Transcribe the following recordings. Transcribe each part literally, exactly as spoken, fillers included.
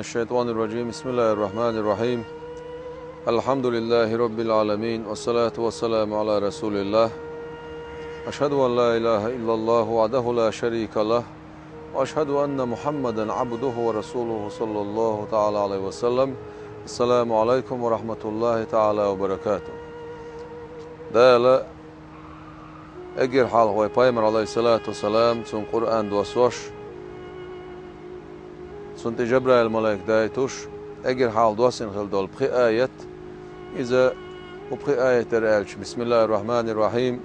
الشيطان الرجيم. بسم الله الرحمن الرحيم. الحمد لله رب العالمين، والصلاة والسلام على رسول الله. أشهد أن لا إله إلا الله وحده لا شريك له، وأشهد أن محمدا عبده ورسوله صلى الله تعالى عليه وسلم. السلام عليكم ورحمة الله تعالى وبركاته. Дала эггара хьалха вай Пайхамар, алейхиссалату вассалам, цунна Къуръан доссош, цунна тӀе Жабраил малайк дайтуш, эггара хьалха доссийна хила долу пхи аят. Иза хӀун пхи аят дара аьлча: بسم الله الرحمن الرحيم.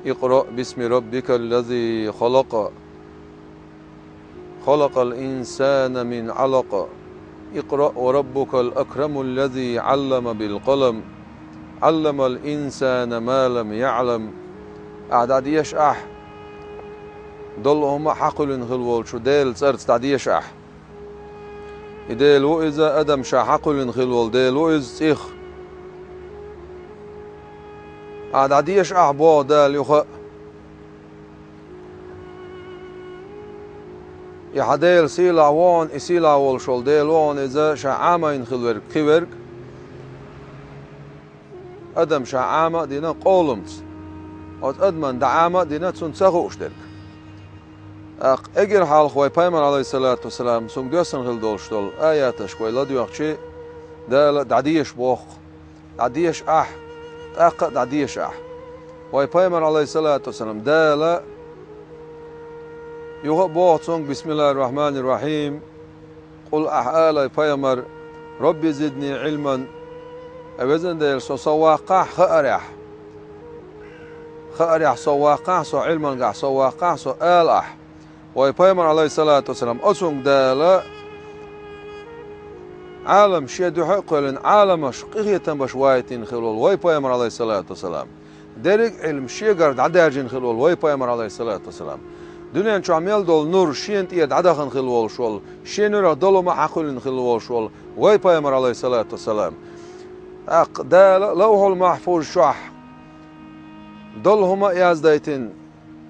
اقرأ باسم ربك الذي خلق. خلق الإنسان من علق. اقرأ وربك الأكرم الذي علم بالقلم. علم الإنسان ما لم يعلم. Ахьа дӀадеша ахь, долу хӀума а хьакхуьллина хила волчу Делан цӀарца дӀадеша ахь. И Дела ву иза, адам ша хьакхуьллина хила волу Дела ву иза цӀих. Ахьа дӀадеша ахь боху Дала юха а. И хьан Дела сийлахь ву хьуна, и сийлахь волуш волу Дела ву хьуна иза, ша Ӏамийна хила верг, кхин верг. Адам ша Ӏама а дина къолламца. Оцу адамна дӀа Ӏама а дина, цунна ца хууш дерг. ТӀаккха эггара хьалха вай Пайхамар, алейхиссалату вассалам, цуьнга доьссина хила долуш долу аяташка вай ладоьгӀчи, Дала дӀадеша боху. ДӀадеша ахь, тӀаккха а дӀадеша ахь. Вай Пайхамар, алейхиссалату вассалам, Дала юха а боху цуьнга: بسم الله الرحمن الرحيم. Къул, ахь ала, Пайхамар: رب زدني علما. Ай везан Дела, со сов ваккхахь хаарехь. Хаарехь сов ваккхахь, со Ӏилманехь сов ваккхахь, со ала ахь. Вай Пайхамар, алейхиссалату вассалам, оцуьнга Дала Ӏалам шен дуьхьа а кхоьллина, Ӏаламаш къинхетам беш вайтина хила волу вай Пайхамар, алейхиссалату вассалам. Дерриг а Ӏилма шегара дӀадаьржина хила волу вай Пайхамар, алейхиссалату вассалам. Дуьнен чохь мел долу нур шена тӀера дӀадахана хила волуш волу, шен нуьрах долу хӀума а хьакхуьллина хила волуш волу вай Пайхамар, алейхиссалату вассалам. ТӀаккха Дала Лавхьул-Махьфуз чохь долу хӀума а яздайтина,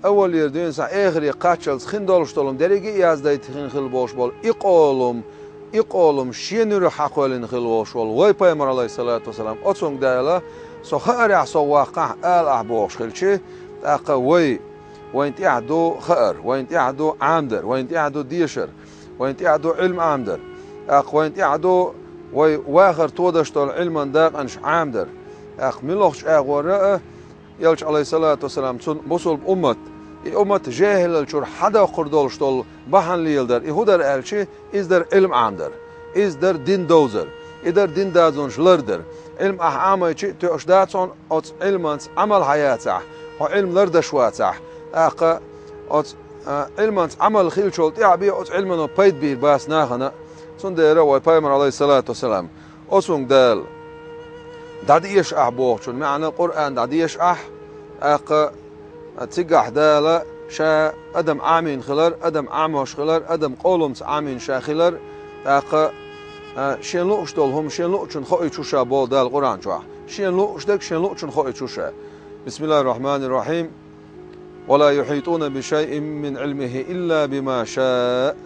аввалера дуьйна схьа эхаре кхаччалц хин долуш долу хӀума дерриге а яздайтина хила болуш болу и къолам, и къолам шен нуьрах хьакхоьллина хила волуш волу вай Пайхамар, алейхиссалату вассалам, оцуьнга Дала: со хаарехь сов ваккхахь ала ахь бохуш хилчи, тӀаккха вай, вайна тӀехь ду хаар, вайна тӀехь ду Ӏамадар, вайна тӀехь ду дешар, вайна тӀехь ду Ӏилма Ӏамадар, тӀаккха вайна тӀехь ду вай вахар тодаш долу Ӏилман дакъанаш Ӏамадар. ТӀаккха муьлххачу агӀора а Элча, алейхиссалату вассалам, цунна бусулба уммат, и уммат жехӀилалчуьра хьадоккхур долуш долу бахьана леладар, и хӀун дара аьлчи, иза дара Ӏилма Ӏамадар, иза дара дин довзар, и дара дин дазонаш лардар. Ӏилма ахь Ӏамайчи а тоьуш дац хьуна, оцу Ӏилманца Ӏамал хьан яцахь, хьо Ӏилма лардаш вацахь, тӀаккха оцу, а, Ӏилманца Ӏамал хилчул тӀаьхьа бен оцу Ӏилмано пайда бийр бац нахана. Цундела вай Пайхамар, алейхиссалату вассалам, оцунга Дала дӀадеша ахь бохучун маьӀна, Къуръан дӀадеша ахь, тӀаккха цигахь Дала ша адам Ӏамийна хилар, адам Ӏамош хилар, адам къолламца Ӏамийна ша хилар, тӀаккха, а, шен лууш долу хӀума шен луучун хоуьйтуш ша боху Дала Къуръан чохь. Шен лууш дерг шен луучун хоуьйтуш ша. بسم الله الرحمن الرحيم. ولا يحيطون بشيء من علمه إلا بما شاء.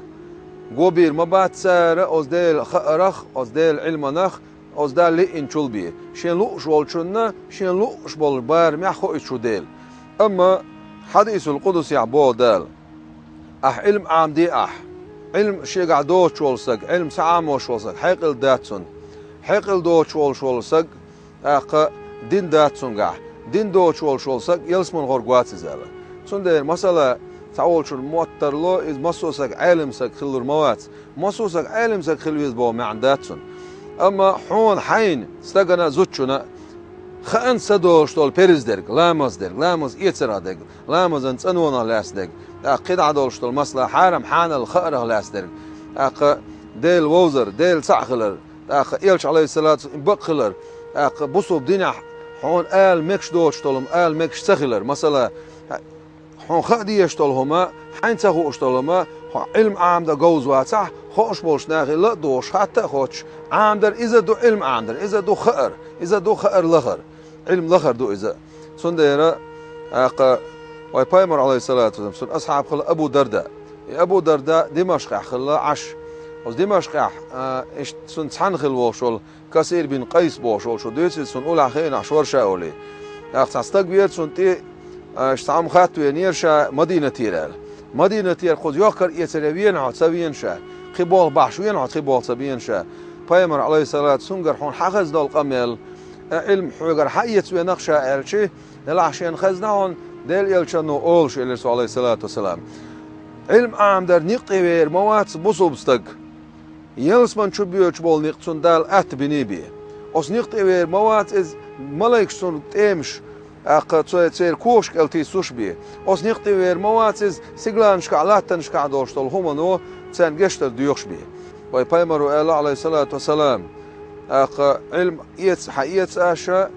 Го бийр ма бац цара оцу Делан хаарах, оцу Делан Ӏилманах, оцу Дала лиъначул бен. Шен лууш волчунна, шен лууш болу барамехь хоуьйтуш ву Дела. Амма хьадисул къудсехь боху Дала: ахь Ӏилма Ӏамаде ахь. Ӏилма шегахь доцуш волу саг, Ӏилма ца Ӏамош волу саг, хьекъал дац цунна. Хьекъал доцуш волуш волу саг, тӀаккха дин дац цуьнгахь. Дин доцуш волуш волу саг ялсаманхорг вац иза аьлла. Цундела, масала, цхьаволчун мотт тарло, иза массо а саг Ӏелам саг хилалур ма вац. Массо а саг Ӏелам саг хила веза боху маьӀна дац цунна. Амма хьуна хьайна, стагана, зудчуьнга хаанца долуш долу перз дерг, ламаз дерг, ламаз эцарах дерг, ламазан цӀанонах лаьцна дерг, тӀаккха кхидӀа долуш долу масала хьарам-хьанал хаарах лаьцна дерг, тӀаккха Дела вовзар, Дела цхьаъ хилар, тӀаккха Элча, алейхиссалату вассалам, бакъ хилар, тӀаккха бусулба динехь хьуна ала мегаш доцуш долу хӀума ала мегаш ца хилар. Масала, хьуна хаа дезаш долу хӀума, хьайна ца хууш долу хӀума, хьо Ӏилма Ӏамадан говза вацахь, хууш болчу нахе ла а дохуш, хатта а хоттуш, Ӏамадар иза ду Ӏилма Ӏамадар, иза ду хаар, иза ду хаар лахар, Ӏилма лахар ду иза. Цундела, тӀаккха вай Пайхамар, алейхиссалату вассалам, цуьнан асхьаб хилла Абу Дарда. И Абу Дарда Димашкъехь хилла Ӏаш. Оцу Димашкъехь, а, иштта цуьнан цхьаьна хилла волуш волу Касир бин Къайс бохуш волчо дуьйцу иза, цунна уллехь хиъна ахь шорша олий. ТӀаккха цхьа стаг веара цунна тӀе, а, иштта цхьа хӀума хатта веанера ша Мадинатера аьлла. Мадинатера кхуза йохкар-эцаре веана хьо, ца веана ша? Кхин болх бахьаш веана хьо, кхин болх ца беана ша? Пайхамар, Ӏалайхиссалату, цуьнгара хьуна хьан хезна долу къамел, а, Ӏилма хьоьгара хьан эца веана ша аьлчи, делахь шена хезна хьуна, Делан элчано олуш, элира цо, Ӏалайхиссалату вассалам. Ӏилма Ӏамадар некъ тӀе вер ма вац бусулба стаг. Ялсаман чу боьдуш болу некъ цунна Дала атта биний бен. Оцу некъ тӀе вер ма вац иза, малайкаш цунна тӀемаш, тӀаккха цо-, церан когаш кӀел тийсуш бен. Оцу некъ тӀе вер ма вац иза, сигаланашкахь, латтанашкахь долуш долу хӀумано царна гечдар доьхуш бен. Вай пайхамаро аьлла, Ӏалайхиссалату вассалам, тӀаккха Ӏилма эца, хьан эца аша,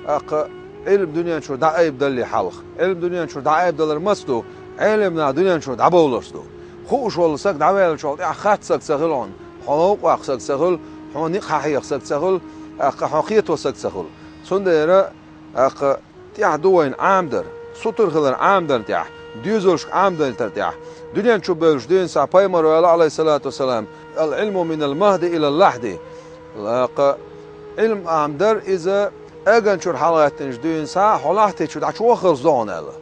тӀаккха Ӏилма дуьнен чуьра дӀаайбадалле хьалха. Ӏилма дуьнен чуьра дӀаайбадалар маца ду? Ӏелам нах дуьнен чуьра дӀабовларца ду. Хууш волу саг дӀаваьллачул тӀаьхьа хатта саг ца хила хьуна, хьо новкъа ваккха саг ца хуьлу, хьуна некъ хьахьеха саг ца хуьлу, тӀаккха хьо кхето саг ца хуьлу. Цундела, тӀаккха тӀехь ду вайна Ӏамадар, сутара хилар Ӏамадарна тӀехь, доьзалшка Ӏамадайтар тӀехь. Дуьнен чу бевллачу дуьйна схьа пайхамаро аьлла, Ӏалайхиссалату вассалам, «Ал-Ӏилму минал махди илал лахьди». ТӀаккха Ӏилма Ӏамадар иза аган чуьра хьалагӀаьттинчу дуьйна схьа хьо лахьти чу дӀачуваххалц догӀу аьлла.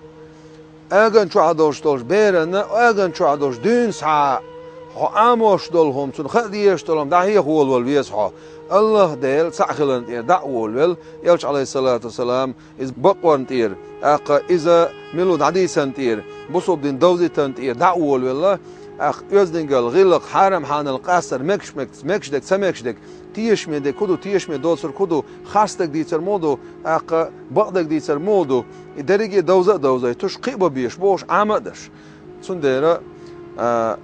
Аган чохь долуш долчу беранна, аган чохь долуш дуьйна схьа хьо Ӏамош долу хӀума, цунна хаа дезаш долу хӀума дӀахьеха волавала веза хьо. АллахӀ Дела цхьаъ хиларна тӀера дӀа а волавелла, элча, Ӏалайхиссалату вассалам, иза бакъонна тӀера, тӀаккха иза мила ву дӀадийцарна тӀера, бусулба дин довзийтарна тӀера дӀа а волавелла, тӀаккха оьздангалла, гӀиллакх, хьарам-хьанал къастар, мегаш-мегаш, мегаш дерг, ца мегаш дерг, тешаме дерг хӀун ду, тешаме доцург хӀун ду, харц дерг дийцар муха ду, тӀаккха бакъдерг дийцар муха ду, и дерриге а довза а довзуьйтуш, кхин а бан безаш, бохуш, Ӏама а деш. Цундела, а,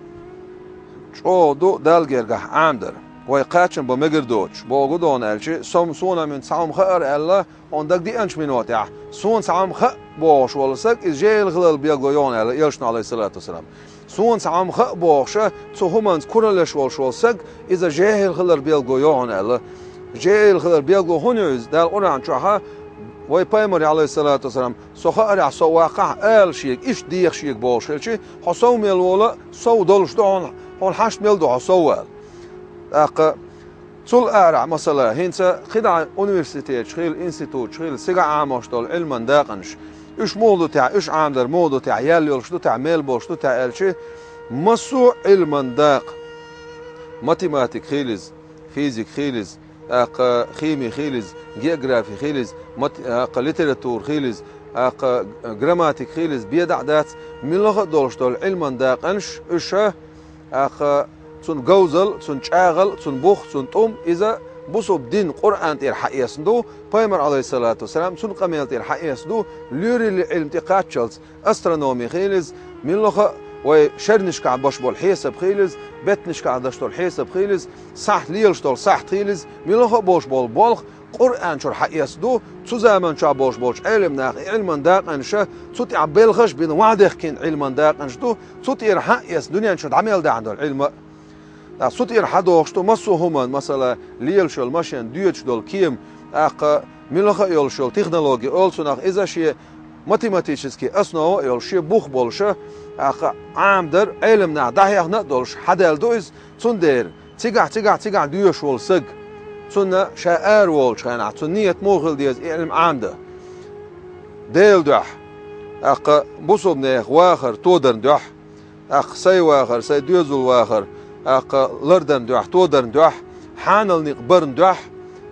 чӀогӀа ду Далла гергахь Ӏамадар. Вай кхачам бан мегар доцуш, боху гу дона аьлчи, со-м, суна-м цхьа хӀума хаьара аьлла, хьуна дагадеанчу минотехь, суна цхьа хӀума хаьа бохуш волу саг, иза жехӀил хилар билгало йогӀу аьлла, элчано, Ӏалайхиссалату вассалам. Суна цхьа хӀума хаьа бохуша, цу хӀуманца кураллаш волуш волу саг, иза жехӀил хилар билгало йогӀу аьлла. ЖехӀил хилар билгало хӀунда ю иза? Дала Къуръан чохьа, вай пайхамаре, Ӏалайхиссалату вассалам, со хаарехь, со ваккхахь, ала шега, иштта деха шега бохуш хилчи, хьо сов мел волу, сов долуш ду хьуна, хьуна хьашт мел ду хьо сов ала. ТӀаккха цул арахь, масала, хӀинца кхидӀа университеташ хила, институташ хила, цигахь Ӏамош долу Ӏилман дакъанаш. Уьш муха ду техь, уьш Ӏамадар муха ду техь, ял йолуш ду техь, мел болуш ду техь аьлчи, массо а Ӏилман дакъа, математика хила иза, физика хила иза, тӀаккха хими хила иза, географи хила иза, мат-, тӀаккха литература хила иза, тӀаккха грамматика хила иза, беда а дац, муьлхха а долуш долу Ӏилман дакъанаш, уьш, тӀаккха цуьнан говзал, цуьнан чӀагӀал, цуьнан бух, цуьнан тӀум, иза бусулба дин Къуръан тӀера хьаэцна ду, пайхамар, Ӏалайхиссалату вассалам, цуьнан къамел тӀера хьаэцна ду, лоьрийн Ӏилма тӀе кхаччалц, астрономи хила иза, муьлхха а вай шернашкахь беш болу хьесап хила иза, беттанашкахь деш долу хьесап хила иза, сахьт лелаш долу сахьт хила иза, муьлхха а болуш болу болх Къуръан чуьра хьаэцна ду, цу заман чохь болуш болчу Ӏелам наха и Ӏилман дакъанаш, цу тӀехь белхаш а бина, вахьдехкина Ӏилман дакъанаш ду, цу тӀера хьаэцна дуьнен чу дӀа мел дахьна долу Ӏилма. ТӀаккха цу тӀера хьадохуш ду массо а хӀуманна, масала, лелаш йолу машен, доьдуш долу кема, тӀаккха муьлхха а йолуш йолу технологи, олу цунах, иза шен математический основа а йолуш, шен бух болуша, тӀаккха Ӏамадар, Ӏелам наха дӀахьехна а долуш, хьадаьлла ду иза, цундела цигахь, цигахь, цигахь доьшуш волу саг, цунна ша ара волчу хенахь, цуьнан нийят муха хила деза и Ӏилма Ӏамадан? Делан дуьхьа, тӀаккха бусулба нехан вахар, тодарна дуьхьа, тӀаккха сайн вахар, сайн доьзал вахар, тӀаккха лардарна дуьхьа, тодарна дуьхьа, хьанал некъ барна дуьхьа,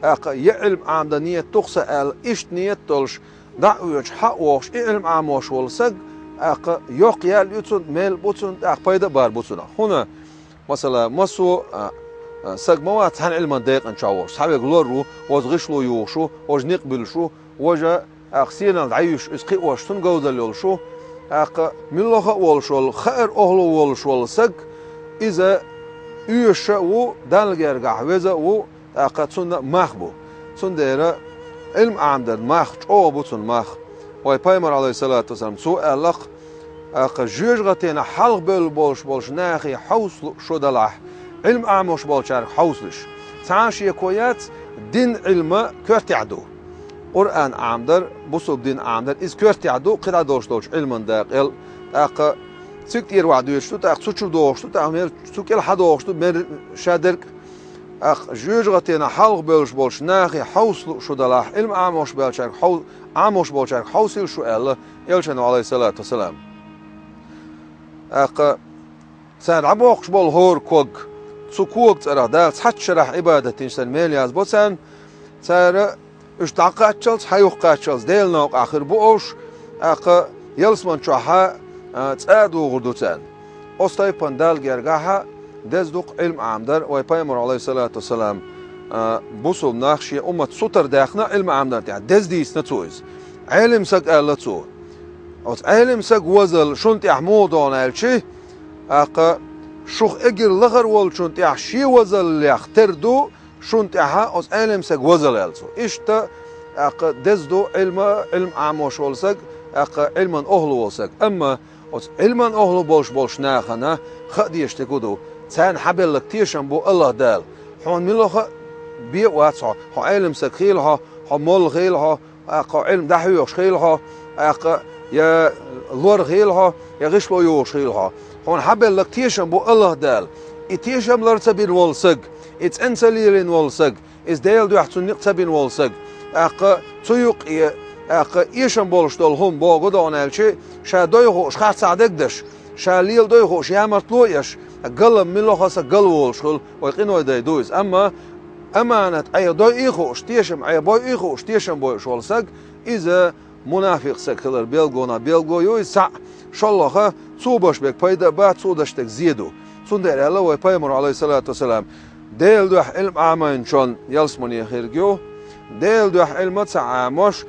тӀаккха я Ӏилма Ӏамадан нийят ду-кх сан аьлла, иштта нийят долуш, дӀа а воьдуш, хьа а вогӀуш, и Ӏилма Ӏамош волу саг, тӀаккха йоккха ял ю цунна, мел бу цунна, тӀаккха пайда а бар бу цунах. ХӀунда, масала, массо а, а, саг ма вац цхьана Ӏилман декъан чохь волуш, цхьаверг лор ву, важа гӀишло юхуш ву, важа некъ буьллуш ву, важа тӀаккха сенал дӀаюьйш, иза кхиош, цунна говзалла йолуш ву. ТӀаккха муьлхха а волуш волу, хаар охьало волуш волу саг, иза оьшуш а ву, Далла гергахь веза а ву, тӀаккха цунна мах бу. Цундела Ӏилма Ӏамадарна мах, чӀогӀа бу цунна мах. Вай пайхамар, Ӏалайхиссалату вассалам, цо аьлла-кх, тӀаккха жоьжахатина хьалха бевлла болуш болчу нахе хьовсал шо далахь, Ӏилма Ӏамош болчаьрга хьовсалаш. Цхьа а шеко яц, дин Ӏилма коьртехь ду. Къуръан Ӏамадар, бусулба дин Ӏамадар, иза коьртехь ду кхидӀа долуш долчу Ӏилман дакъел, тӀаккха Цига тӀера вахь дуьйцуш ду, тӀаккха цу чу догӀуш ду, тӀаккха мер цу кӀел хьадогӀуш ду, мер ша дерг. ТӀаккха жоьжахатена хьалха бевлаш болчу нахе хьовсалу шу далахь, Ӏилма Ӏамош болчаьрга хьов-, Ӏамош болчаьрга хьовсийла шу аьлла, Элчано, Ӏалайхиссалату вассалам. ТӀаккха цара дӀабоккхуш болу хӀора ког, цу кога цӀарах Дала цхьацца шарахь Ӏибадат динчу санна мел язбо царна, цара уьш дӀакхаччалц, хьан юхакхаччалц Делан новкъахь хир бу уьш, тӀаккха ялсаман чохь а, а, цӀа а дугӀур ду царна. Оцу тайпана Далла гергахь а деза ду-кх Ӏилма Ӏамадар, вай Пайхамар, Ӏалайхиссалату вассалам, а, бусулба нах шен уммат сутара даьккхина Ӏилма Ӏамадар тӀехь, деза дийцина цо иза. Ӏелим саг аьлла цо. Оцу Ӏелим саг возалла шуна тӀехь муха догӀу аьлчи, тӀаккха шух эгира лахара волчунна тӀехь шен возаллех тера ду, шуна тӀехь оцу Ӏелим саг возалла аьлла цо. Иштта, тӀаккха деза ду Ӏилма, Ӏилма Ӏамош волу саг, тӀаккха Ӏилман охӀла волу саг. Амма оцу Ӏилман охӀла болуш болчу нахана хаа дезаш дерг ду, царна хьан белларг тешам бу АллахӀ Дала. Хьуна мила хаа бен а вац хьо, хьо Ӏелим саг хийла хьо, хьо молла хийла хьо, тӀаккха хьо Ӏилма дӀахьоьхуш хийла хьо, тӀаккха я лор хийла хьо, я гӀишло йохуш хийла хьо. Хьуна хьан белларг тешам бу АллахӀ Дала. И тешам лар ца бина волу саг, и цӀена ца лелийна волу саг, иза Делан дуьхьа цунна некъ ца бина волу саг, тӀаккха цу юккъе, тӀаккха эшам болуш долу хӀума богу догӀу аьлчи, ша дой хууш харцахь дегдеш, ша лела дой хууш ямартло а еш, галам мила хаса гал волуш хуьлу, вай къиной дай ду иза. Амма аманат Ӏеха дой а хууш, тешам Ӏеха бой а хууш, тешам бойуш волу саг, иза мунафикъ саг хилар белгонах белго ю иза цхьаъ, шолгӀа, цо беш берг пайда а бац, цо деш дерг зе ду. Цундела аьлла вай Пайхамар, Ӏалайхиссалату вассалам, Делан дуьхьа Ӏилма Ӏамийначунна ялсамане хирг ю, Делан дуьхьа Ӏилма ца Ӏамош,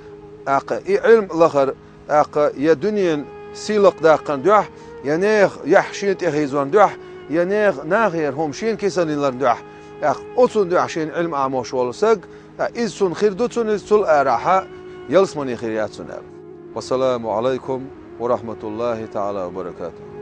тӀаккха и Ӏилма лахара, тӀаккха я дуьненан сий лакхадаккхарна дуьхьа, я нехан яхь шена тӀехийзорна дуьхьа, я нехан нахера хӀума шена кисана йилларна дуьхьа, тӀаккха оцунна дуьхьа шена Ӏилма Ӏамош волу саг, ткъа иза цунна хир ду, цунна иза цул арахьа ялсамане хир яц цунна аьлла. Вассаламу Ӏалайкум ва рахьматуллахӀи таӀала ва баракатухӀ.